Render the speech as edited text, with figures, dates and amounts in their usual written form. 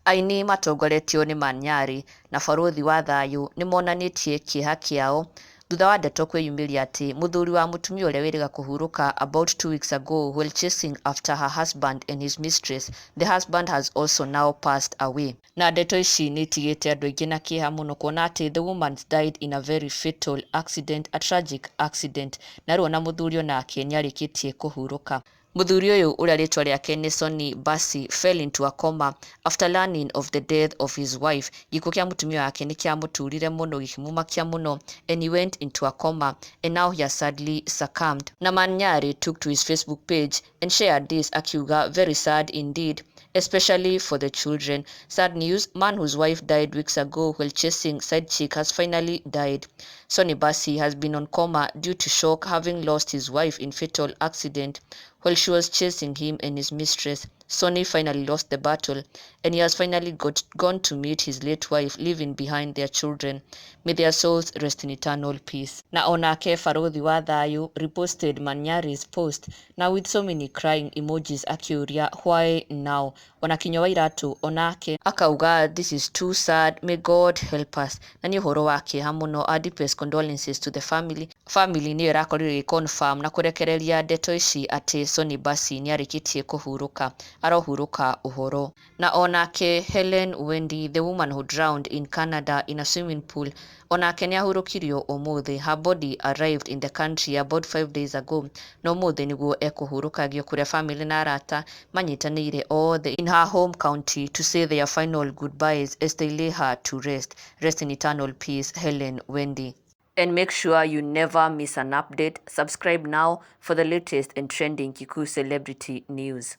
Aini matongoretio nĩ Manyari na Barũthi wa Thayũ nĩmonanĩtie kĩeha kĩao thutha wa ndeto kwĩyumĩria atĩ mũthuri wa mũtumia ũrĩa wĩrĩga kũhurũka about 2 weeks ago while chasing after her husband and his mistress, the husband has also now passed away. Na ndeto ici nĩ itigĩte andũ aingĩ na kĩeha mũno kuona atĩ the woman died in a very fatal accident, a tragic accident, na rĩu ona mũthuri onake nĩarĩkĩtie kũhurũka. Mũthuri ũyũ ũrĩa rĩtwa rĩake nĩ Sonny Basi fell into a coma after learning of the death of his wife. Gĩkuũ kĩa mũtumia wake nĩ kĩamũturire mũno, gĩkĩmũmakia mũno, and he went into a coma and now he has sadly succumbed. Na Manyari took to his Facebook page and shared this akiuga, "Very sad indeed, especially for the children. Sad news, man whose wife died weeks ago while chasing side chick has finally died. Sonny Basi has been on coma due to shock, having lost his wife in fatal accident while she was chasing him and his mistress. Sonny finally lost the battle and he has finally gone to meet his late wife, leaving behind their children. May their souls rest in eternal peace." Na onake Barũthi wa Thayũ reposted Manyari's post na with so many crying emojis akiuria, "Why now?" Ona Kinyua wa Iratũ onake akauga, "This is too sad, may God help us." Na nĩ ũhoro wa kĩeha mũno. Our deepest condolences to the family. Family nĩyo ĩrakorirwo ĩgĩ-confirm na kũrekereria ndeto ici atĩ Sonny Basi nĩarĩkĩtie kũhurũka, arohurũka ũhoro. Na onake Helen Wendy, the woman who drowned in Canada in a swimming pool, onake nĩahurũkirio ũmũthĩ. Her body arrived in the country about 5 days ago, na ũmũthĩ nĩguo ekũhurũkagio kũrĩa family na arata manyitanĩire othe in her home county to say their final goodbyes as they lay her to rest. Rest in eternal peace, Helen Wendy. And make sure you never miss an update. Subscribe now for the latest and trending Kikuyu celebrity news.